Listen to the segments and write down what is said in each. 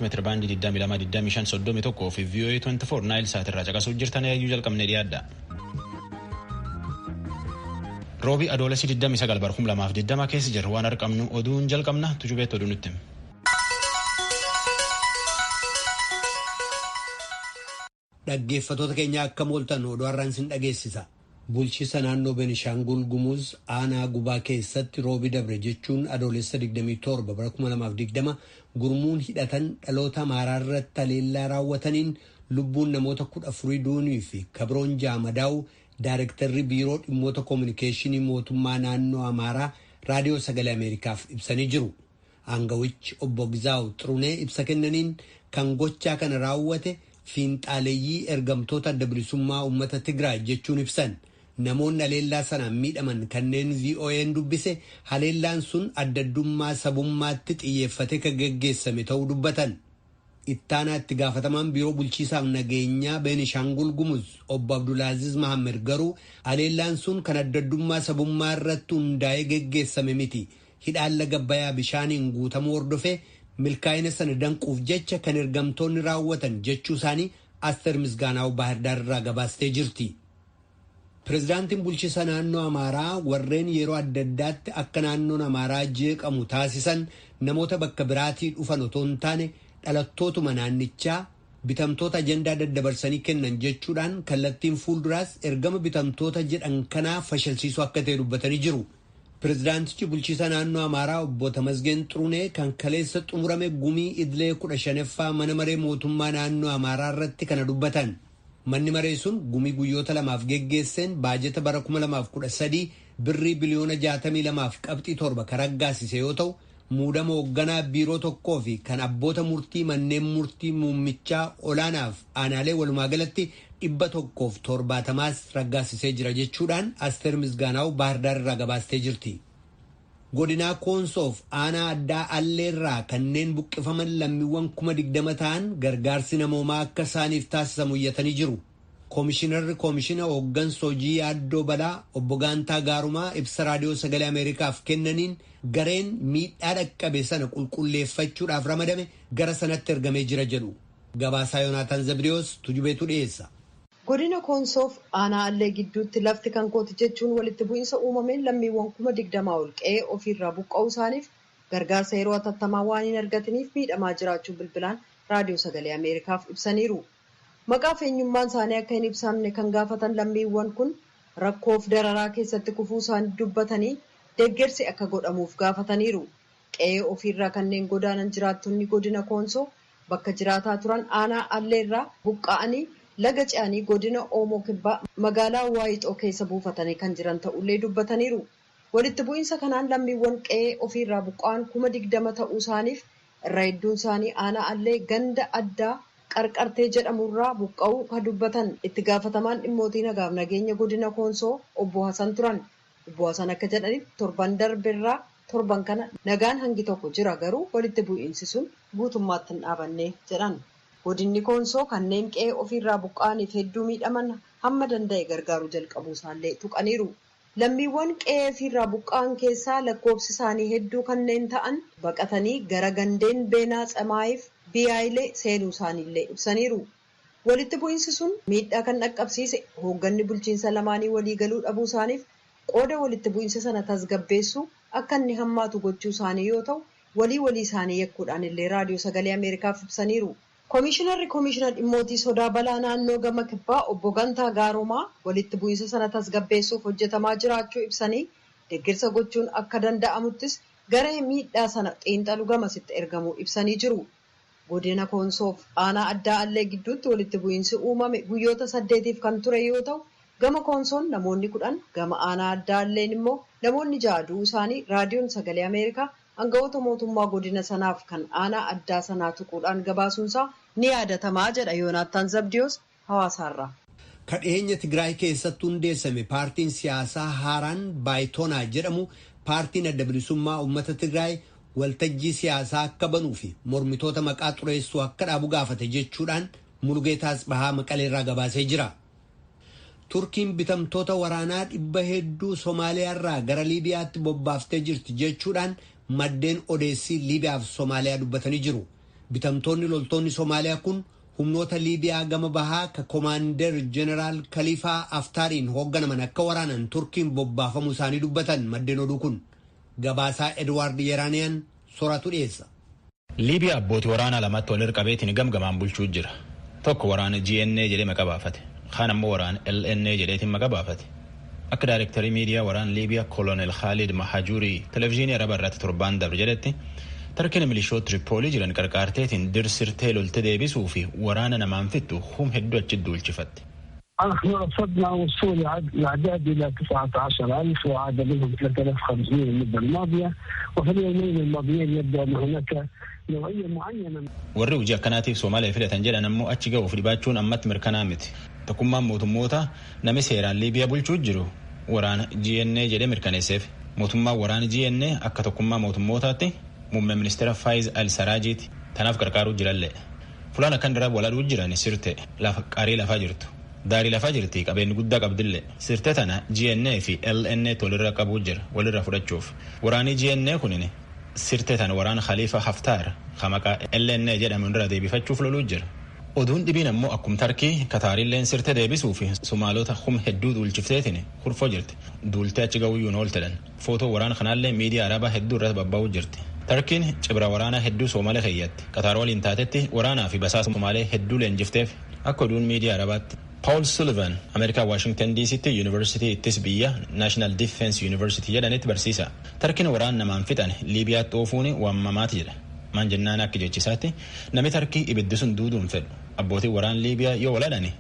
irratti meetira baandii 22, 25, 31 fi VOA 24 Naayil Saat irraa caqasuuf jirtan yaayyuu jalqabnee dhiyaadha. Roobi Adoolessi 29 bara 2020 keessa jirru waan arqamnu oduun jalqabna tujubeetti oduu nutti. Dhaggeeffattoota keenya akka mooltan oduu har'aan sin dhageessisa. Bulchiisa naannoo Benishaangul Gumuz aanaa gubaa keessatti roobi dabre jechuun adoolessa 27 bara 2020 gurmuun hidhatan dhaloota Amaaraa irratti haleellaa raawwataniin lubbuun namoota 14 duunii fi kabroon jaamadaa'u daayirektarri biiroo dhimmoota koominikeeshinii mootummaa naannoo Amaaraa raadiyoo sagalee Ameerikaaf ibsanii jiru. Aangawichi obbo Gizaaw Xirunee ibsa kennaniin kan gochaa kana raawwate fiinxaaleeyyii ergamtoota adda bilisummaa uummata Tigraay jechuun ibsan. Namoonni haleellaa sanaan miidhaman kanneen VOA'n dubbise haleellaan sun addaddummaa sabummaatti xiyyeeffatee kan geggeessame ta'uu dubbatan. Ittaanaa itti gaafatamaan biiroo bulchiisaaf nageenyaa Beenishaangul Gumuz obbo Abdulaaziz Mahammed garuu haleellaan sun kan addaddummaa sabummaa irratti hundaa'ee geggeessame miti. Hidhaan laga Abbayyaa bishaaniin guutamuu hordofee milkaa'ina sana danquuf jecha kan ergamtoonni raawwatan jechuu isaanii Asteer Misgaanaaw Baahirdaar irraa gabaastee jirti. Pireezidaantiin bulchiisa naannoo Amaaraa warreen yeroo adda addaatti akka naannoon Amaaraa jeeqamu taasisan namoota bakka biraatii dhufan otoo hin taane dhalattootuma naannichaa bitamtoota ajandaa daddabarsanii kennan jechuudhaan kallattiin fuulduraas ergama bitamtoota jedhan kanaa fashalsiisuu akka ta'e dubbatanii jiru. Pireezidaantichi bulchiisa naannoo Amaaraa obbo Tamasgeen Xirunee kan kaleessa xumurame gumii idilee 15ffaa mana maree mootummaa naannoo Amaaraa irratti kana dubbatan. Manni maree sun gumii guyyoota lamaaf geggeesseen baajata bara 2013 birrii biliyoona 62.7 kan raggaasise yoo ta'u muudama hoogganaa biiroo tokkoo fi kan abboota murtii manneen murtii muummichaa olaanaaf aanaalee walumaa galatti 170 raggaasisee jira jechuudhaan Asteer Misgaanaaw Baahirdaar irraa gabaastee jirti. Godinaa Koonsoof aanaa addaa Alleerraa kanneen buqqifaman lammiiwwan 20,000 ta'an gargaarsi namoomaa akka isaaniif taasisamu iyyatanii jiru. Koomishinarri koomishina hooggansa hojii yaaddoo balaa obbo Gaantaa Gaarumaa ibsa raadiyoo sagalee Ameerikaaf kennaniin gareen miidhaa dhaqqabe sana qulqulleeffachuudhaaf ramadame gara sanatti ergamee jira jedhu. Gabaasaa Yoonaataan Zabidiyoos tujubeetu dhiyeessa. Godina Koonsoof aanaa Allee gidduutti lafti kan kooti jechuun walitti bu'iinsa uumameen lammiiwwan 20,000 ol qe'ee ofiirraa buqqa'uu isaaniif gargaarsa yeroo hatattamaa waan hin argatiniif miidhamaa jiraachuu bilbilaan raadiyoo sagalee Ameerikaaf ibsaniiru. Maqaaf eenyummaan isaanii akka hin ibsamne kan gaafatan lammiiwwan kun rakkoof dararaa keessatti kufuu isaanii dubbatanii deeggarsi akka godhamuuf gaafataniiru. Qe'ee ofiirraa kanneen godaanan jiraattonni godina Koonsoo bakka jiraataa turan aanaa Alleerraa buqqa'anii laga ce'anii godina Oomoo Kibbaa magaalaa Waayixoo keessa buufatanii kan jiran ta'ullee dubbataniiru. Walitti bu'iinsa kanaan lammiiwwan qe'ee ofiirraa buqqa'an 20,000 ta'uu isaaniif irra hedduun isaanii aanaa Allee ganda addaa qarqartee jedhamurraa buqqa'uu kan dubbatan itti gaafatamaan dhimmootii nagaaf nageenya godina Koonsoo obbo Hasan turan. Obbo Hasan akka jedhanitti torban darbeerraa torban kana nagaan hangi tokko jira garuu walitti bu'iinsi sun guutummaatti hin dhaabanne jedhan. Godinni Koonsoo kanneen qe'ee ofiirraa buqqa'aniif hedduu miidhaman hamma danda'e gargaaruu jalqabuu isaallee tuqaniiru. Lammiiwwan qe'ee ofiirraa buqqa'an keessaa lakkoofsi isaanii hedduu kanneen ta'an baqatanii gara gandeen Beenaa Tsamaayiif Biyaayilee seenuu isaaniillee ibsaniiru. Walitti bu'iinsi sun miidhaa kan dhaqqabsiise hoogganni bulchiinsa lamaanii walii galuu dhabuu isaaniif qooda walitti bu'iinsa sana tasgabbeessuu akka inni hammaatu gochuu isaanii yoo ta'u walii walii isaanii yakkuudhaan illee raadiyoo sagalee Ameerikaaf ibsaniiru. Koomishinarri koomishina dhimmootii sodaa balaa naannoo gama kibbaa obbo Gantaa Gaarumaa walitti bu'iinsa sana tasgabbeessuuf hojjetamaa jiraachuu ibsanii deeggarsa gochuun akka danda'amuttis garee miidhaa sana xiinxalu gamasitti ergamuu ibsanii jiru. Godina Koonsoof aanaa addaa Allee gidduutti walitti bu'iinsi uumame guyyoota 8 kan ture yoo ta'u gama Koonsoon namoonni 10 gama aanaa addaa Alleen immoo namoonni 6 du'uu isaanii raadiyoon sagalee Ameerikaa aangawoota mootummaa godina sanaaf kan aanaa addaa sanaa tuquudhaan gabaasuunsaa ni yaadatamaa jedha Yoonaattaan Zabdiyoos hawaasaarraa. Kadheenya Tigraay keessatti hundeessame paartiin siyaasaa haaraan Baayitoonaa jedhamu paartiin adda bilisummaa uummata Tigraay waltajjii siyaasaa akka banuu fi mormitoota maqaa xureessuu akka dhaabu gaafate jechuudhaan Mulugeetaa Asbahaa Maqaleerraa gabaasee jira. Turkiin bitamtoota waraanaa dhibba hedduu Somaaliyaarraa gara Liibiyaatti bobbaaftee jirti jechuudhaan maddeen odeessii Liibiyaaf Somaaliyaa dubbatanii jiru. Bitamtoonni loltoonni Somaaliyaa kun humnoota Liibiyaa gama bahaa ka Komaander Jeneraal Kaliifaa Aftaariin hoogganaman akka waraanan Turkiin bobbaafamuu isaanii dubbatan maddeen oduu kun. Gabaasaa Edwaard Yeraaniyaan sooratu dhiyeessa. Liibiyaa abbootii waraanaa lamatti wal qabeetiin gamgamaan bulchuu jira. Tokko waraana GNA jedhee maqaa baafate. Kaan ammoo waraana LNA jedheetiin maqaa baafate. Akka daayirektarii miidiyaa waraana Liibiyaa Kolonel Khalid Mahajurii televezyiinii Araba irratti torbaan dabre jedhetti Tarkiin milishoota Tiripoolii jiran qarqaarteetiin dirsirtee lolte deebisuu fi waraana namaan fixxu hum hedduu achi duulchifatte. نحن رصدنا وصول الأعداد إلى 19,000 وعاد منهم 3500 المدة الماضية، وفي اليومين الماضيين يبدو أن هناك نوعية معينة. Warri hojii akkanaatiif Somaaliyaa filatan jedhan ammoo achi ga'uuf dhibaachuun ammatti mirkanaa miti. Tokkummaan mootummoota nami seeraan Liibiyaa bulchuu jiru waraana GNA jedhee mirkaneesseef. Mootummaan waraana GNA akka tokkummaa mootummootaatti muummee ministeera Faayiz Al-Saraajiiti. Tanaaf gargaaruu jirallee. Fulaan akkan daraaf waladhuu jiran sirte lafa qarii lafaa jirtu. Daarii lafaa jirti qabeenyi guddaa qabdillee. Sirte tana GNA fi LNA walirra qabuu jira walirra fudhachuuf. Waraanni GNA kunin sirte tana waraana Khalifa Haftaar kan maqaa LNA jedhamu irra deebifachuuf loluu jira. Oduun dhibiin ammoo akkum Tarkii Kataarilleen sirte deebisuu fi Sumaalota hum hedduu duulchifteetiin kurfoo jirti. Duultee achi ga'uyyuun ooltedhan. Footoo waraana kanaallee miidiyaa arabaa hedduu irratti babba'uu jirti. Tarkiin cibra waraanaa hedduu Somaalee keeyyatti. Kataar waliin taatetti waraanaa fi basaasa Somaalee hedduu leenjifteef akka oduun miidiyaa arabaatti. Paul Sullivan Ameerikaa Washington DCtti Yuunivarsiitii ittis biyya National Defense University jedhanitti barsiisa. Tarkiin waraan namaan fixan Liibiyaatti oofuun waamamaati jedha. Maan jennaan akka jechisaatti namni Tarkii ibiddi sun duuduun fedhu. Abbootiin waraan Liibiyaa yoo waladhani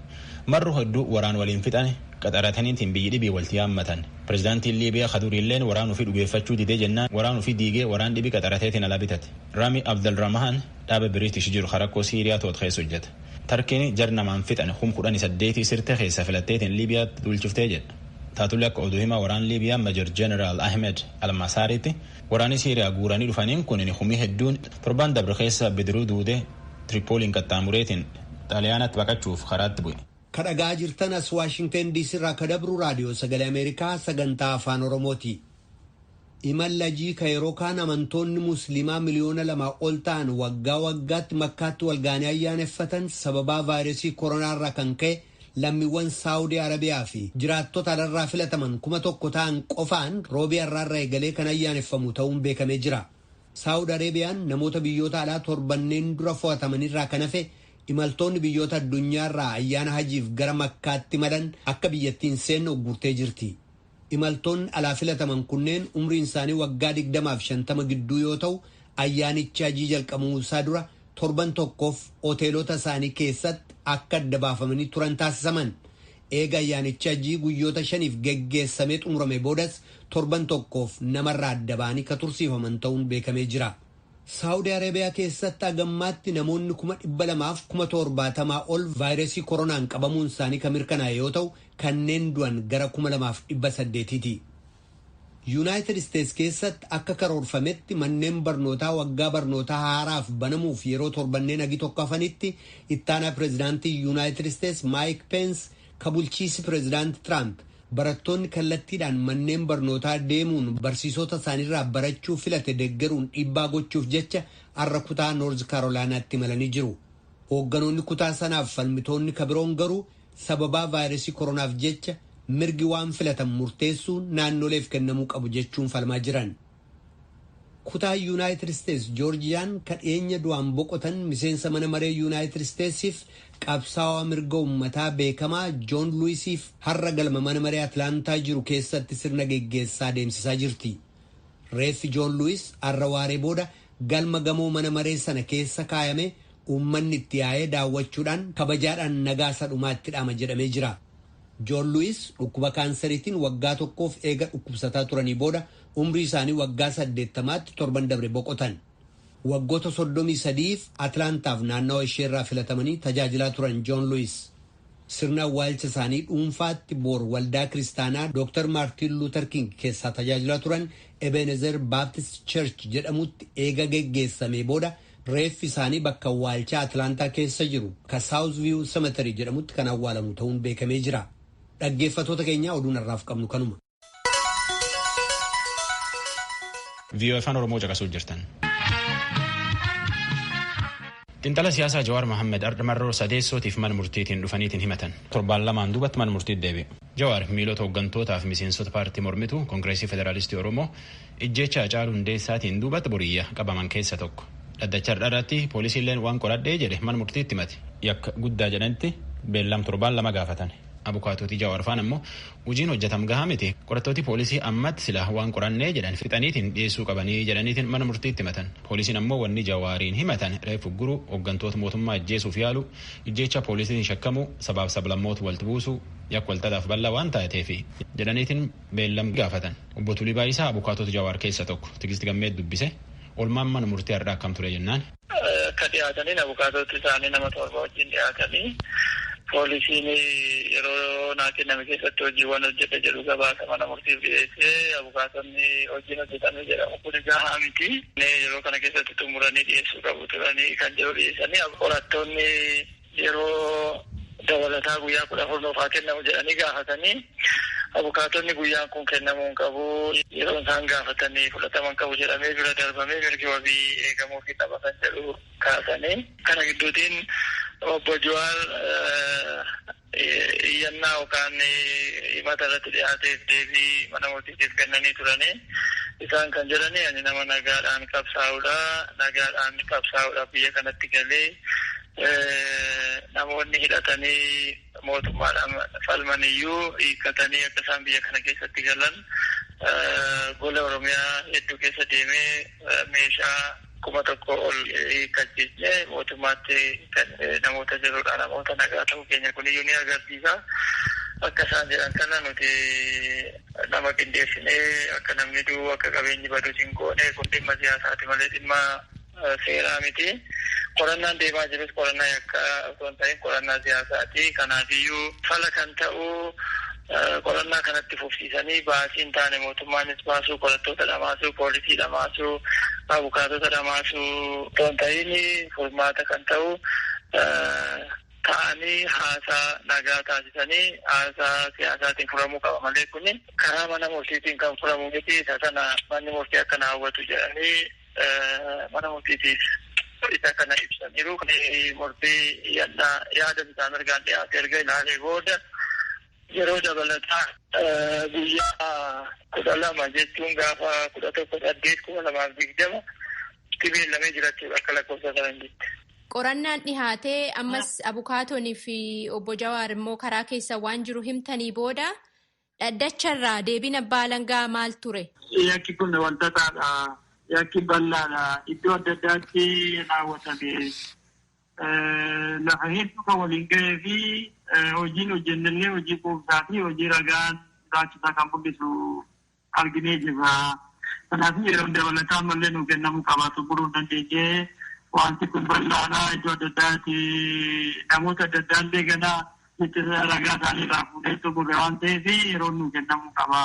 marru hedduu waraan waliin fixan qaxarataniitiin biyyi dhibii walti yaammatan. Pireezidaantiin Liibiyaa Kaduriilleen waraan ofii dhugeeffachuu didee jennaan waraan ofii diigee waraan dhibii qaxarateetiin ala bitate. Rami Abdelrahman dhaaba Biriitish jiru rakkoo Siiriyaa to'atu keessa hojjeta. Tarkiin jar namaan fixan 18,000 sirte keessa filatteetiin Liibiyaatti duulchiftee jedha. Taatullee akka oduu himaa waraan Liibiyaa Major Jeneraal Ahmed Almasaariitti waraanni Siiriyaa guuranii dhufaniin kun humii hedduun torbaan dabre keessa bidiruu duudee Tiripooliin qaxxaamureetiin Xaaliyaanatti baqachuuf karaatti bu'e. Kadhagaa jirtan as Waashingtan DC irraa kadabru raadiyoo sagalee Ameerikaa sagantaa afaan Oromooti. Imalli hajii ka yeroo kaan amantoonni musliimaa 2 miliyoona ol ta'an waggaa waggaatti Makkaatti walga'anii ayyaaneffatan sababaa vaayirasii koronaa irraa kan ka'e lammiiwwan Saawudii Arabiyaa fi jiraattota alarraa filataman 1,000 ta'an qofaan roobii har'aarraa eegalee kan ayyaaneffamu ta'uun beekamee jira. Saawud Arabiyaan namoota biyyoota alaa torbanneen dura fo'atamanirraa kan hafe imaltoonni biyyoota addunyaarraa ayyaana hajiif gara Makkaatti malan akka biyyattiin seenne uggurtee jirti. Imaltoonni alaa filataman kunneen umriin isaanii waggaa 20 fi 50 gidduu yoo ta'u, ayyaanichi hajii jalqabamuu isaa dura torban tokkoof hoteelota isaanii keessatti akka adda baafamanii turan taasisaman. Eega ayyaanichi hajii guyyoota 5f geggeessamee xumurame boodas torban tokkoof namarraa adda ba'anii ka tursiifaman ta'uun beekamee jira. Saawudii Arabiyaa keessatti hagammaatti namoonni 270,070 ol vaayirasii koronaan qabamuun isaanii kan mirkanaa'e yoo ta'u, kanneen du'an gara 2800ti. Yuunaayitid Isteets keessatti akka karoorfametti manneen barnootaa waggaa barnootaa haaraaf banamuuf yeroo torbanneen hagi tokko hafanitti, ittaanaa pireezidaantii Yuunaayitid Isteets Maayik Peens ka bulchiisi pireezidaanti Tiraamp barattoonni kallattiidhaan manneen barnootaa deemuun barsiisota isaaniirraa barachuu filate deeggaruun dhiibbaa gochuuf jecha har'a kutaa Noorz Kaarolaanaatti imalanii jiru. Hoogganoonni kutaa sanaaf falmitoonni kabiroon garuu sababaa vaayirasii koronaaf jecha mirgi waan filatan murteessuu naannoleef kennamuu qabu jechuun falmaa jiran. Kutaa Yuunaayitid Isteets Joorjiyaan ka dhiyeenya du'aan boqotan miseensa mana maree Yuunaayitid Isteetsiif qabsaawaa mirga uummataa beekamaa Joon Luwisiif har'a galma mana maree Atlaantaa jiru keessatti sirna geggeessaa deemsisaa jirti. Reeffi Joon Luwis har'a waaree booda galma gamoo mana maree sana keessa kaayame uummanni itti yaa'ee daawwachuudhaan kabajaadhaan nagaa dhumaatti dhaama jedhamee jira. Joon Luwis dhukkuba kaansariitiin waggaa tokkoof eega dhukkubsataa turanii booda umrii isaanii waggaa 80tti torban dabre boqotan. Waggoota 33f Atlaantaaf naannawa isheerraa filatamanii tajaajilaa turan Joon Luwis. Sirna awwaalcha isaanii dhuunfaatti boor waldaa kiristaanaa Dr. Maartiin Luuter King keessaa tajaajilaa turan Ebenezer Baptist Church jedhamutti eega geggeessamee booda reeffi isaanii bakka awwaalchaa Atlaantaa keessa jiru ka South View Cemetery jedhamutti kan awwaalamu ta'uun beekamee jira. Dhaggeeffatoota keenya, oduun har'aaf qabnu kanuma. VOA afaan Oromoo caqasuu jirtan. Xiinxala siyaasaa Jawaar Mohaammed Marroo sadeessootiif mana murtiitiin dhufaniitiin himatan. Torbaan lamaan duubatti mana murtiitti deebi'e. Jawaar miilota hooggantootaa fi miseensota paartii mormituu Koongireesii Federaalistii Oromoo ijjecha Hacaaluu Hundeessaatiin duubatti boriyya qabaman keessa tokko. Dhaddacha irratti poolisiilleen waan qoradhee jedhe mana murtiitti himate. Yakka guddaa jedhanitti beellam torbaan 2 gaafatan. Abukaatootii Jawaar faan ammoo hojiin hojjetam gahaa miti. Qorattooti poolisii ammatti sila waan qorannee jedhan fixaniitiin dhiyeessuu qabanii jedhaniitiin mana murtiitti himatan. Poolisiin ammoo wanni Jawaariin himatan reefu guruu hooggantoota mootummaa ajjeesuuf yaalu, ijjecha poolisiin shakkamuu, sabaaf sablammoota walitti buusuu, yakka walxaxaaf bal'aa waan taateef jedhaniitiin beellam gaafatan. Obbo Tulii Baayisaa abukaatota Jawaar keessa tokko. Tigisti Gammee dubbise. Olmaan mana murtii har'aa akkam ture jennaan. Akka dhiyaataniin abukaatoti isaanii nama 7 wajjin dhiyaatanii poolisiin yeroo naa kenname keessatti hojiiwwan hojjete jedhu gabaasa mana murtiif dhiyeessee abukaatonni hojiin hojjetame jedhamu kun gahaa miti. Yeroo kana keessatti xumuranii dhiyeessuu qabu turanii kan jedhu dhiyeessanii qorattoonni yeroo dabalataa guyyaa 14 nuuf kennamu jedhanii gaafatanii abukaatonni guyyaan kun kennamuu hin qabu yeroo isaan gaafatanii fudhataman qabu jedhamee bira darbamee mirgi wabii eegamuu fi qaba kan jedhu kaasanii kana gidduutiin obbo Jawaar iyyannaa yookaan himata irratti dhiyaateef deebii mana murtiitiif kennanii turanii isaan kan jedhanii ani nama nagaadhaan qabsaa'uudha nagaadhaan qabsaa'uudha biyya kanatti galee namoonni hidhatanii mootummaadhaan falmaniyyuu hiikkatanii akka isaan biyya kana keessatti galan gola Oromiyaa hedduu keessa deemee meeshaa 1000 ol hiikkachiisne mootummaatti kan namoota jirudha. Namoota nagaa ta'uu keenya kuniyyuu ni agarsiisa. Akka isaan jedhan kana nuti nama qindeessinee akka namni du'u akka qabeenyi badu hin goone kun dhimma siyaasaati malee dhimma seeraa miti. Qorannaan deemaa jirus qorannaa yakkaa osoo hin ta'in qorannaa siyaasaati. Kanaafiyyuu fala kan ta'u qorannaa kanatti fufsiisanii baasii hin taane mootummaanis baasuu, qorattoota dhamaasuu, poolisii dhamaasuu, abukaatota dhamaasuu osoo hin ta'in furmaata kan ta'u ta'anii haasaa nagaa taasisanii haasaa siyaasaatiin furamuu qaba malee kun karaa mana murtiitiin kan furamu miti. Isa sana manni murtii akkana hawwatu jedhanii mana murtiitiif isa kana ibsaniiru. Murtii yaada bitaa mirgaan dhiyaate erga ilaalee booda yeroo dabalataa guyyaa 12 jechuun gaafa 11/8/2020 itti beellamee jirachuudha akka lakkoofsa faranjiitti. Qorannaan dhihaatee ammas abukaatonni fi obbo Jawaar immoo karaa keessa waan jiru himtanii booda dhaddacharraa deebiin abbaa alangaa maal ture? Yakki kun walxaxaadha. Yakki bal'aadha. Iddoo adda addaatti raawwatame. Lafa hedduu kan waliin gahee fi hojiin hojjennellee hojii quubsaa fi hojii ragaan raachisaa kan mul'isu arginee jirra. Kanaaf yeroo dabalataa mallee nuu kennamuu qaba. Xumuruu hin dandeenye. Wanti kun bal'aadha. Iddoo adda addaatti namoota adda addaallee gana ragaa isaanii irraa fuudhee xumurre waan ta'eef yeroo nuu kennamuu qaba.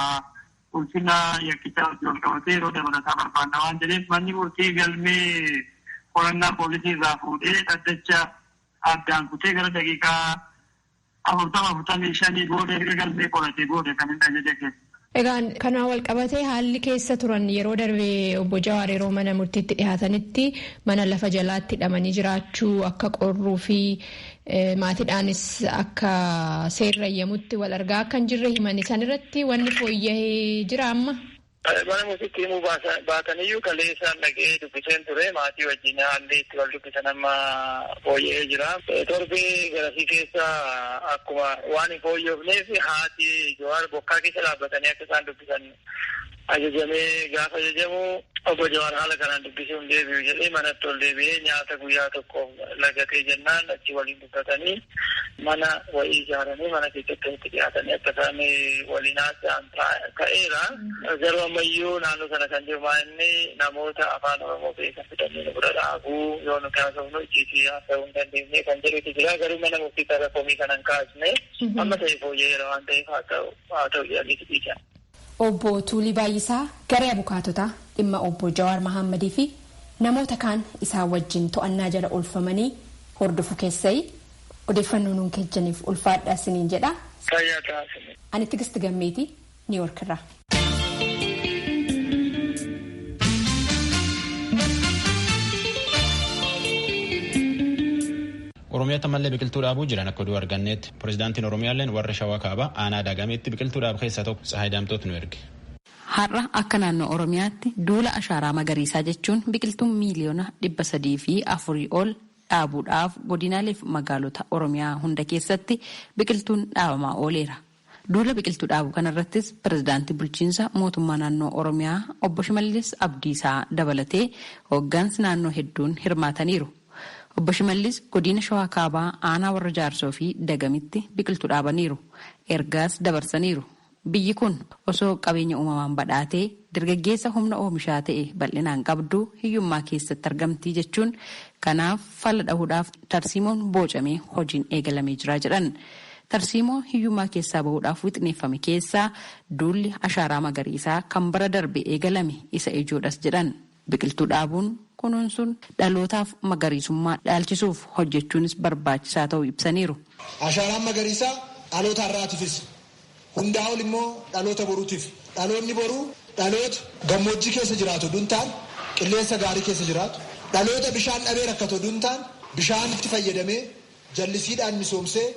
Ulfina yakkichaa hojii wal qabatee yeroo dabalataa barbaanna waan jedheef manni murtii galmee qorannaa poolisii irraa fuudhee dhaddacha addaan kutee gara daqiiqaa 40-45 booda erga galmee qoratee booda kan inni ajaja kenne. Egaan kanaan wal qabatee haalli keessa turan yeroo darbee obbo Jawaar yeroo mana murtiitti dhiyaatanitti mana lafa jalaatti hidhamanii jiraachuu akka qorruu fi maatiidhaanis akka seerri eeyyamutti wal argaa akka hin jirre himanii san irratti wanni fooyya'ee jira amma. Mana murtiitti himuu baataniyyuu kaleessaan dhaqee dubbiseen ture maatii wajjin haalli itti wal dubbisan amma fooyya'ee jira. Torbee garasii keessa akkuma waan hin fooyyofneef haati Jawaar bokkaa keessa dhaabbatanii akka isaan dubbisan ajajamee gaafa ajajamu obbo Jawaar haala kanaan dubbisuu hin deebi'u jedhee manatti ol deebi'ee nyaata guyyaa tokkoof lagatee jennaan achi waliin dubbatanii mana wayii ijaaranii mana keessatti walitti dhiyaatanii akka isaan waliin haasa'an ta'eera. Garuu ammayyuu naannoo sana kan jiru inni namoota afaan Oromoo beekan fidanii nu bira dhaabuu yoo nu haasofnu icciitii haasa'uu hin dandeenye kan jedhutu jira. Garuu mana murtii sarara komii kana hin kaasne amma ta'e fooyya'eera waan ta'eef haa ta'u jedhanii dhiisan. Obbo Tuulii Baay'isaa garee abukaatotaa dhimma obbo Jawaar Mahammadii fi namoota kaan isaan wajjin to'annaa jala oolfamanii hordofu keessai odeeffannoo nuun kennitaniif ulfaadhaa isiniin jedha. Ani Tigisti Gammeetii Niiwoork irraa. Oromiyaatti ammallee biqiltuu dhaabuu jiran akka oduu arganneetti pirezidaantiin Oromiyaalleen warra Shawaa Kaabaa aanaa Dagameetti biqiltuu dhaabu keessaa tokko Tsahaay Daamtoot nu erge. Har'a akka naannoo Oromiyaatti duula ashaaraa magariisaa jechuun biqiltuun miiliyoona 304 ol dhaabuudhaaf godinaalee fi magaalota Oromiyaa hunda keessatti biqiltuun dhaabamaa ooleera. Duula biqiltuu dhaabuu kanarrattis pirezidaantii bulchiinsa mootummaa naannoo Oromiyaa obbo Shimallis Abdiisaa dabalatee hooggansi naannoo hedduun hirmaataniiru. Obbo Shimallis godina Shawaa Kaabaa aanaa warra Jaarsoo fi Dagamitti biqiltuu dhaabaniiru. Ergaas dabarsaniiru. Biyyi kun osoo qabeenya uumamaan badhaatee dargaggeessa humna oomishaa ta'e bal'inaan qabdu hiyyummaa keessatti argamtii jechuun kanaaf fala dhahuudhaaf tarsiimoon boocamee hojiin eegalamee jira jedhan. Tarsiimoo hiyyummaa keessaa bahuudhaaf wixineeffame keessaa duulli ashaaraa magariisaa kan bara darbe eegalame isa ijoodhas jedhan. Biqiltuu dhaabuun kunuunsuun dhalootaaf magariisummaa dhaalchisuuf hojjechuunis barbaachisaa ta'uu ibsaniiru. Ashaaraan magariisaa dhaloota har'aatiifis hundaa ol immoo dhaloota boruutiif. Dhaloonni boruu dhaloota gammoojjii keessa jiraatu duntaan qilleensa gaarii keessa jiraatu dhaloota bishaan dhabee rakkatu duntaan bishaan itti fayyadamee jallisiidhaan misoomsee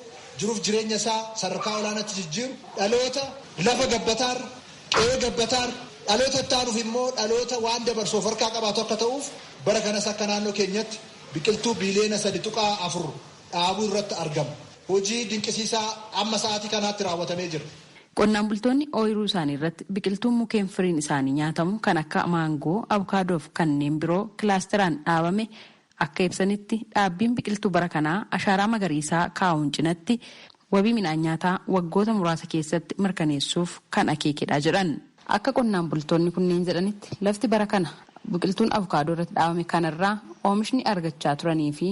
jiruuf jireenya isaa sadarkaa olaanaatti jijjiiru dhaloota lafa gabbataarra qe'ee gabbataarra dhaloota itti aanuuf immoo dhaloota waan dabarsu of harkaa qabaatu akka ta'uuf bara kanas akka naannoo keenyatti biqiltuu biiliyoona 3.4 dhaabuu irratti argama. Hojii dinqisiisaa amma sa'aatii kanaatti raawwatamee jira. Qonnaan bultoonni ooyiruu isaanii irratti biqiltuun mukkeen firiin isaanii nyaatamu kan akka maangoo, abukaadoo fi kanneen biroo kilaasteraan dhaabame akka ibsanitti dhaabbiin biqiltuu bara kanaa ashaaraa magariisaa kaa'uun cinatti wabii midhaan nyaataa waggoota muraasa keessatti mirkaneessuuf kan akeekedha jedhan. Akka qonnaan bultoonni kunneen jedhanitti lafti bara kana biqiltuun abukaadoo irratti dhaabame kanarraa oomishni argachaa turanii fi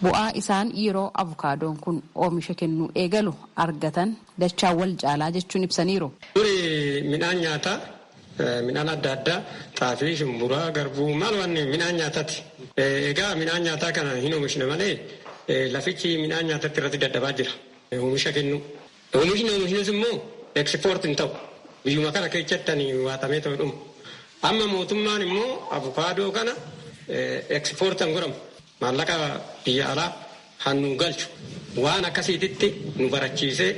bu'aa isaan yeroo abukaadoon kun oomisha kennuu eegalu argatan dachaa wal caalaa jechuun ibsaniiru. Duri midhaan nyaataa midhaan adda addaa xaafii, shumburaa, garbuu maal wanni midhaan nyaataati. Egaa midhaan nyaataa kana hin oomishne malee lafichi midhaan nyaatatti irratti dadhabaa jira. Oomisha kennu. Oomishni oomishnis immoo ekspoort hin ta'u. Biyyuma kana keessatti waatamee ta'u dhuma. Amma mootummaan immoo abukaadoo kana ekspoortan godhamu maallaqa biyya alaa han nu galchu waan akkasiititti nu barachiisee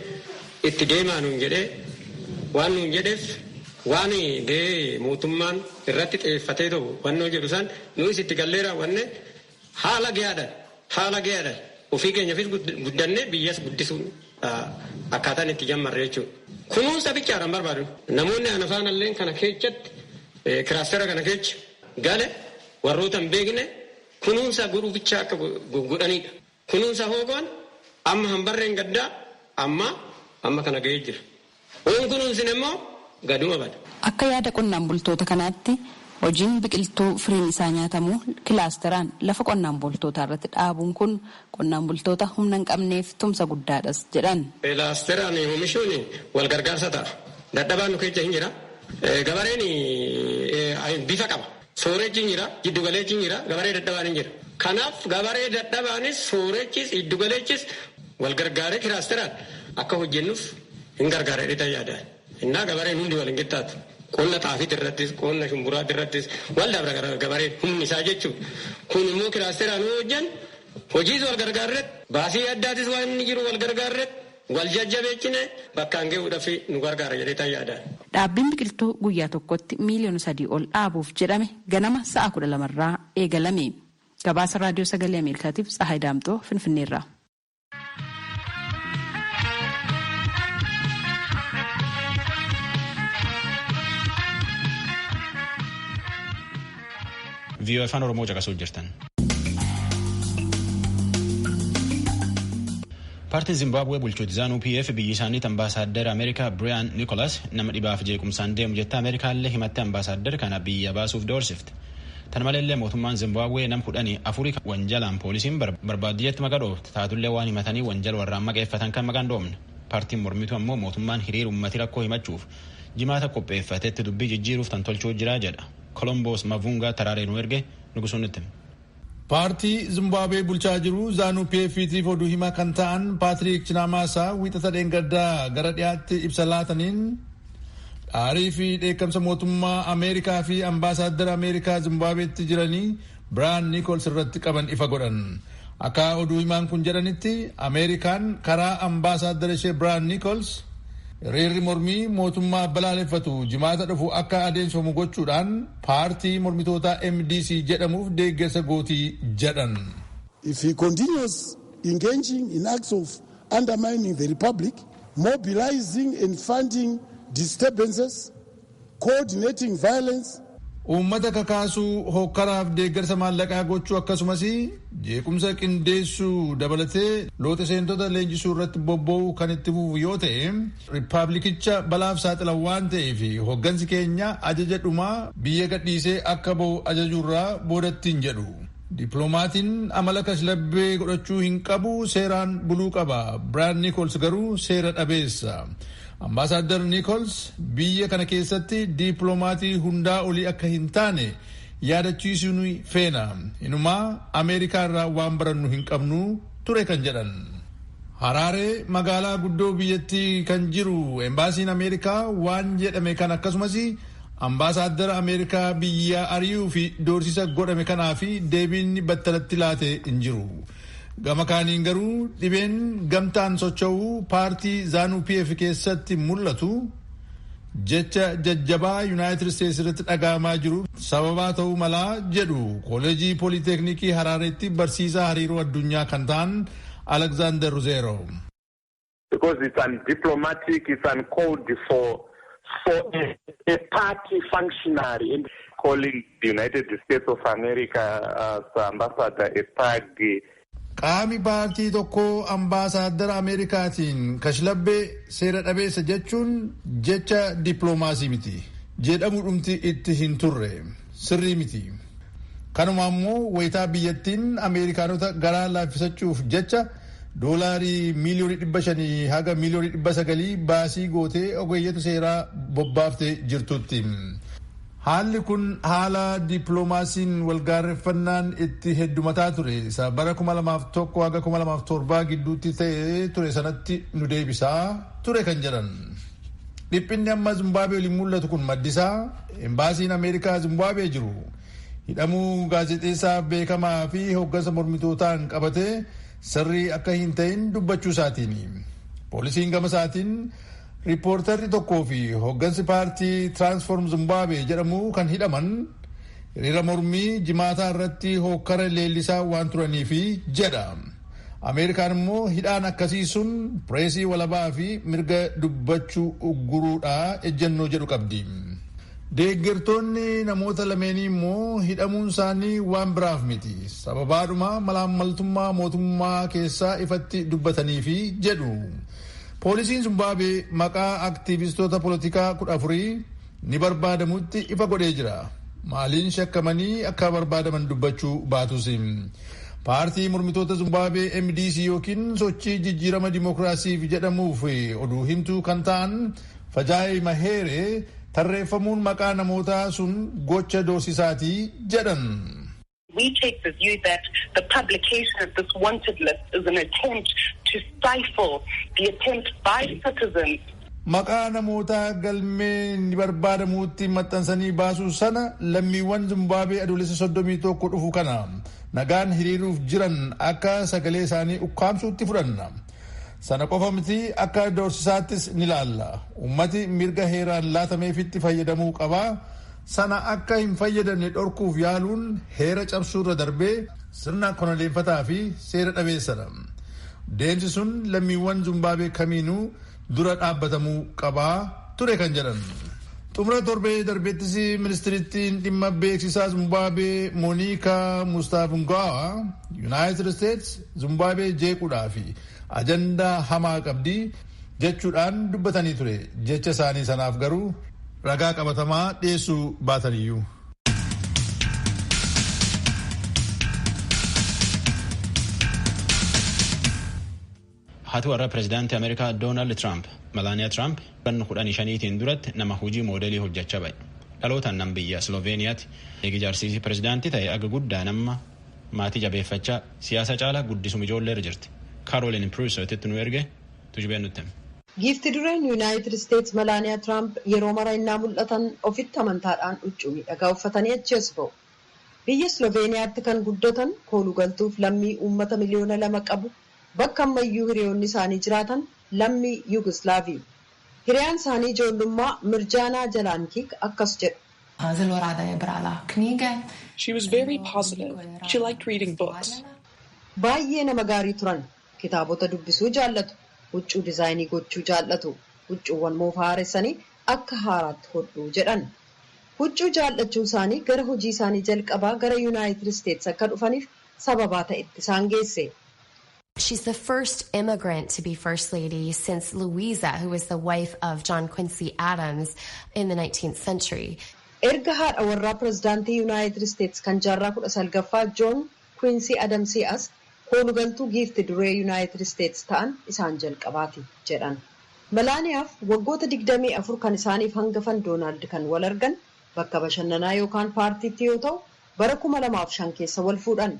itti deemaa nuun jedhee waan nuun jedheef waan gahee mootummaan irratti xiyyeeffatee ta'u wannoo jedhu san nuus itti gallee raawwanne haala gahaadhaan ofii keenyaafis guddannee biyyas guddisuun akkaataan itti jammarre jechuudha. Kunuunsa bichaadhaan barbaadu. Namoonni ana faanallee kana keessatti kiraastera kana keessa gale warroota hin beekne kunuunsa godhuu bichaa akka godhanidha. Kunuunsa hoogoon amma hambarreen gaddaa amma kana gahee jira. Oon kunuunsin immoo gaduma bada. Akka yaada qonnaan bultoota kanaatti hojiin biqiltuu firiin isaa nyaatamu kilaasteraan lafa qonnaan bultootaa irratti dhaabuun kun qonnaan bultoota humna hin qabneef tumsa guddaadhas jedhan. Kilaasteraan oomishuun wal gargaarsa ta'a. Dadhabaan nu keessa hin jira. Gabareen bifa qaba. Soorechi hin jira, jiddugaleechi hin jira, gabaree dadhabaan hin jira. Kanaaf gabaree dadhabaanis soorechis jiddugaleechis wal gargaaree kilaasteraan akka hojjennuuf hin gargaara jedhee yaada. Innaa gabareen hundi wal hin qixxaatu. Qonna xaafii irrattis, qonna shumburaa irrattis wal dabra gabareen humni isaa jechuudha. Kun immoo kilaasteraan hojjan hojiis wal gargaarretti baasii addaatis waan inni jiru wal gargaarretti wal jajjabeechine bakkaan gahuudhaaf nu gargaara jedhee yaada. Dhaabbiin biqiltuu guyyaa tokkotti miiliyoona 3 ol dhaabuuf jedhame ganama sa'a 12 irraa eegalame. Gabaasa Raadiyoo Sagalee Ameerikaatiif Tsahaay Daamxoo Finfinneerraa. VOA Afaan Oromoo caqasuu jirtan. Paartiin Zimbaabuwee bulchoota Zaanuu PF biyyi isaaniitti ambaasaaddara Ameerikaa Biriyaan Niikoolaas nama dhibaaf jeequmsaan deemu jette Ameerikaallee himatte ambaasaaddara kana biyya baasuuf doorsifte. Tan maleellee mootummaan Zimbaabuwee nam 14 wanjalaan poolisiin barbaaddu jetti maqaa dhoofte taatullee waan himatanii wanjala warraan maqeeffatan kan maqaan dhoofne. Paartiin mormituu ammoo mootummaan hiriira uummatii rakkoo himachuuf jimaata qopheeffatetti dubbii jijjiiruuf tan tolchuu jira jedha. Kolomboos Mavungaa taraaree nu erge nugusuun nutti. Paartii Zimbaabuwee bulchaa jiru Zaanuu PF'tiif oduu himaa kan ta'an Paatiriik Chinamaasaa wiixata dheengaddaa gara dhiyaatti ibsa laataniin aarii fi dheekkamsa mootummaa Ameerikaa fi ambaasaaddara Ameerikaa Zimbaabuweetti jiranii Biraan Niikols irratti qaban ifa godhan. Akka oduu himaan kun jedhanitti, Ameerikaan karaa ambaasaaddara ishee Biraan Nichols hiriirri mormii mootummaa balaaleffatu Jimaata dhufu akka adeemsifamu gochuudhaan paartii mormitootaa MDC jedhamuuf deeggarsa gootii jedhan. If he continues engaging in acts of undermining the republic, mobilizing and funding disturbances, coordinating violence, Uummata kakaasuu, hokkaraaf deeggarsa maallaqaa gochuu, akkasumas jeequmsa qindeessuu dabalatee loota seentota leenjisuu irratti bobba'uu kan itti fufu yoo ta'e, riippaabilikicha balaaf saaxila waan ta'eef, hoggansi keenya ajaja dhumaa biyya gadhiisee akka ba'u ajajuurraa boodattiin jedhu. Dippiloomatiin amala kashlabbee godhachuu hin qabu, seeraan buluu qaba. Biraan Nichols garuu seera dhabeessa. Ambaasaadar Nichols biyya kana keessatti dippiloomatii hundaa olii akka hin taane yaadachiisuu ni feena. Inumaa Ameerikaa irraa waan barannu hin qabnu ture kan jedhan. Haraaree, magaalaa guddoo biyyattii kan jiru embaasiin Ameerikaa waan jedhame kan akkasumas ambaasaaddara Ameerikaa biyya ari'uu fi doorsisa godhame kanaa fi deebiin battalatti laate hin jiru. Gama kaaniin garuu dhibeen gamtaan socho'uu paartii Zaanuu PF keessatti mul'atu jecha jajjabaa Yuunaayitid Isteetsi irratti dhaga'amaa jiru sababaa ta'uu malaa jedhu Kooleejii Pooliteknikii Haraareetti barsiisaa hariiroo addunyaa kan ta'an Alexander Ruzero. Because it's undiplomatic, it's uncalled for a party functionary and calling the United States of America as ambassador a thug. Qaami paartii tokkoo ambaasaaddara Ameerikaatiin kashlabbee, seera dhabeessa jechuun jecha dippiloomaasii miti. Jedhamu dhumti itti hin turre, sirrii miti. Kanuma immoo wayitaa biyyattiin Ameerikaanota garaa laaffisachuuf jecha doolaarii 500,000,000 haga 900,000,000 baasii gootee ogeeyyota seeraa bobbaaftee jirtutti. Haalli kun haala dippiloomaasiin walgaarreffannaan itti heddumataa ture isa bara 2001 haga 2007 gidduutti ta'ee ture sanatti nu deebisaa ture kan jedhan. Dhiphinni amma Zimbaabuwee waliin mul'atu kun maddisaa embaasiin Ameerikaa Zimbaabuwee jiru hidhamuu gaazexeessaa beekamaa fi hooggansa mormitootaan qabatee sirrii akka hin ta'in dubbachuu isaatiin. Poolisiin gama isaatiin riippoortarri tokkoo fi hooggansi paartii Transform Zimbabwe jedhamu kan hidhaman hiriira mormii Jimaataa irratti hookkara leellisaa waan turaniifi jedha. Ameerikaan immoo hidhaan akkasii sun pireesii walabaa fi mirga dubbachuu ugguruudha ejjennoo jedhu qabdi. Deeggartoonni namoota lameenii immoo hidhamuun isaanii waan biraaf miti. Sababaadhuma malaammaltummaa mootummaa keessaa ifatti dubbataniifi jedhu. Poolisiin Zimbaabuwee maqaa aktiivistoota poolitikaa 14 ni barbaadamutti ifa godhee jira. Maaliin shakkamanii akka barbaadaman dubbachuu baatus. Paartii mormitoota Zimbaabuwee MDC yookiin Sochii Jijjiirama Dimookiraasiif jedhamuuf oduu himtuu kan ta'an Fajaayi Maheere, tarreeffamuun maqaa namootaa sun gocha doorsisaatii jedhan. We take the view that the publication of this wanted list is an attempt to stifle the attempt by citizens. Maqaa namoota galmee ni barbaadamuutti maxxansanii baasuu sana lammiiwwan Zimbaabuwee Adoolessa 31 dhufu kana nagaan hiriiruuf jiran akka sagalee isaanii ukkaamsuutti fudhanna. Sana qofa miti, akka doorsisaattis ni laalla. Ummati mirga heeraan laatameefitti fayyadamuu qaba. Sana akka hin fayyadamne dhorkuuf yaaluun heera cabsuurra darbee sirna koloneeffataa fi seera dhabeessadha. Deemsi sun lammiiwwan Zimbaabuwee kamiinuu dura dhaabbatamuu qabaa ture kan jedhan. Xumura torbee darbeettis ministirittiin dhimma beeksisaa Zimbaabuwee Moonikaa Mustaafungaawa Yuunaayitid Isteets Zimbaabuwee jeequudhaa fi ajandaa hamaa qabdi jechuudhaan dubbatanii ture. Jecha isaanii sanaaf garuu ragaa qabatamaa dhiyeessuu baataniyyuu. Haati warra pirezidaantii Ameerikaa Doonaald Tiraamp, Melaaniyaa Tiraamp, ganna 15tiin duratti nama hojii moodelii hojjechaa ba'e. Dhalootaan nam biyya Sloveeniyaati. Eegi jaarsiisii pirezidaantii ta'e aga guddaa nama maatii jabeeffachaa siyaasa caalaa guddisuma ijoolleerra jirti. Karoolin Pruusotitti nu erge, Tujubeen nutti hime. Giifti dureen Yuunaayitid Isteets Melaaniyaa Tiraamp yeroo mara innaa mul'atan ofitti amantaadhaan huccuu miidhagaa uffatanii achi as ba'u. Biyya Sloveeniyaatti kan guddatan koolugaltuuf lammii uummata 2 miliyoona qabu bakka ammayyuu hiriyoonni isaanii jiraatan lammii Yugoslaavii. Hiriyaan isaanii ijoollummaa Mirjaanaa Jalaankiik akkas jedhu. Zelo rada je brala knjige. She was very positive. She liked reading books. Baay'ee nama gaarii turan. Kitaabota dubbisuu jaallatu. Huccuu dizaayinii gochuu jaallatu. Huccuuwwan moofaa haaressanii akka haaraatti hodhuu jedhan. Huccuu jaallachuun isaanii gara hojii isaanii jalqabaa gara Yuunaayitid Isteetsi akka dhufaniif sababaa ta'etti isaan geesse. She's the first immigrant to be First Lady since Louisa, who was the wife of John Quincy Adams in the 19th century. Erga haadha warraa pirezidaantii Yuunaayitid Isteetsi kan jaarraa 19ffaa Joon Quincy Adamsii as koolugaltuu giifti duree Yuunaayitid Isteetsi ta'an isaan jalqabaati jedhan. Melaaniyaaf waggoota 24 kan isaaniif hangafan Doonaald kan wal argan bakka bashannanaa yookaan paartiitti yoo ta'u, bara 2005 keessa wal fuudhan.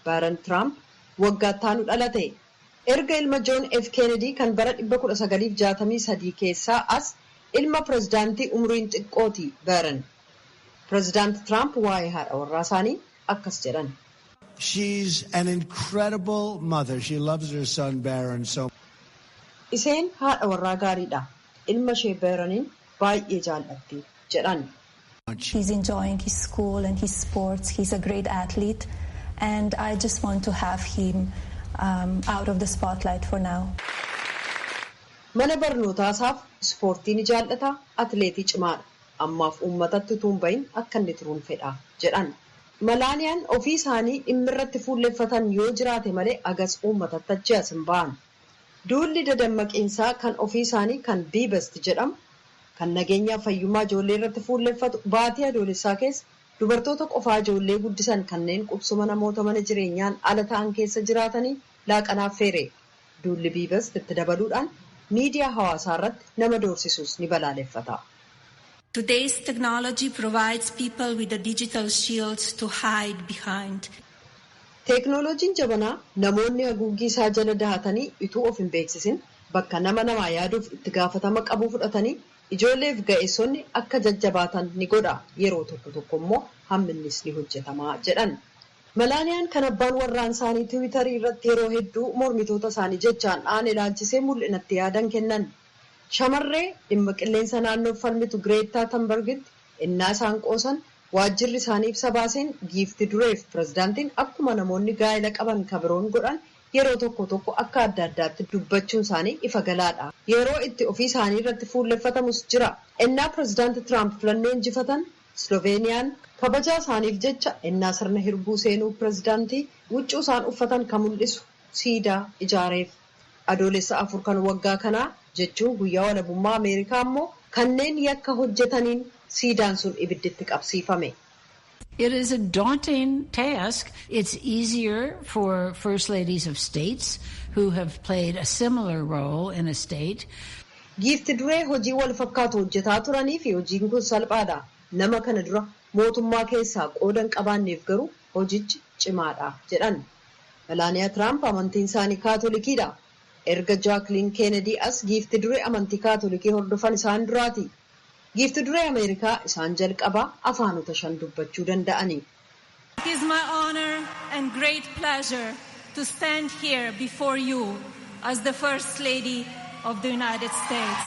Baaran Tiraamp waggaa ittaanu dhalate. Erga ilma Joon F. Kennedy kan bara 1963 keessaa as ilma pirezidaantii umriin xiqqooti Baaran. Pirezidaanti Tiraamp waa'ee haadha warraa isaanii akkas jedhan. She's an incredible mother. She loves her son Barron so Isheen haadha warraa gaariidha. Ilma ishee Baaraniin baay'ee jaallatti jedhan. He's enjoying his school and his sports. He's a great athlete. And I just want to have him out of the spotlight for now. Mana barnootaa isaaf ispoortii ni jaallata, atileetii cimaadha. Ammaaf uummatatti utuu hin bahin akka inni turuun fedha jedhan. Malaaniyaan ofii isaanii dhimmi irratti fuulleffatan yoo jiraate malee agas uummatatti achi as hin ba'an. Duulli dadammaqiinsaa kan ofii isaanii kan Be Best jedhamu kan nageenyaa fayyummaa ijoollee irratti fuulleffatu baatii Adoolessaa keessa dubartoota qofaa ijoollee guddisan kanneen qubsuma namoota mana jireenyaan ala ta'an keessa jiraatanii laaqanaaf feere. Duulli Be Best itti dabaluudhaan miidiyaa hawaasaa irratti nama doorsisuus ni balaaleffata. Today's technology provides people with a digital shield to hide behind. Teeknooloojiin jabanaa namoonni haguuggii isaa jala dahatanii utuu of hin beeksisin bakka nama namaa yaaduuf itti gaafatama qabu fudhatanii ijoolleef ga'eessonni akka jajjabaatan ni godha, yeroo tokko tokko immoo hamminnis ni hojjetamaa jedhan. Malaaniyaan kan abbaan warraan isaanii Tiwiitarii irratti yeroo hedduu mormitoota isaanii jechaan dhaan ilaalchisee mul'inatti yaadan kennan. Shamarree dhimma qilleensa naannoof falmitu Gireettaa Tambargitti innaa isaan qoosan, waajjirri isaanii ibsa baaseen giifti dureef pirezidaantiin akkuma namoonni gaa'ela qaban kabiroon godhan yeroo tokko tokko akka adda addaatti dubbachuun isaanii ifa galaadha. Yeroo itti ofii isaanii irratti fuulleffatamus jira. Innaa pirezidaanti Tiraamp filannoo injifatan, Sloveeniyaan kabajaa isaaniif jecha innaa sirna hirbuu seenuu pirezidaantii huccuu isaan uffatan kan mul'isu siidaa ijaareef. Adoolessa 4 kan waggaa kanaa jechuun guyyaa walabummaa Ameerikaa immoo kanneen yakka hojjetaniin siidaan sun ibidditti qabsiifame. It is a daunting task. It's easier for first ladies of states who have played a similar role in a state. Giifti duree hojii wal fakkaatu hojjetaa turanii fi hojiin kun salphaadha. Nama kana dura mootummaa keessaa qooda hin qabaanneef garuu hojichi cimaadha jedhan. Melaaniyaa Tiraamp amantiin isaanii Kaatolikiidha. Erga Jaakliin Keenedii as giifti duree amantii Kaatolikii hordofan isaan duraati. Giifti duree Ameerikaa isaan jalqabaa afaanota shan dubbachuu danda'ani. It is my honor and great pleasure to stand here before you as the First Lady of the United States.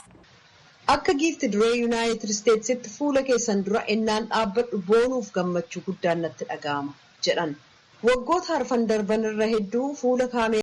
Akka giifti duree Yuunaayitid Isteetsitti fuula keessan dura ennaan dhaabbadhu boonuuf gammachuu guddaan natti dhaga'ama jedhan. Waggoota arfan darban irra hedduu fuula kaameeraa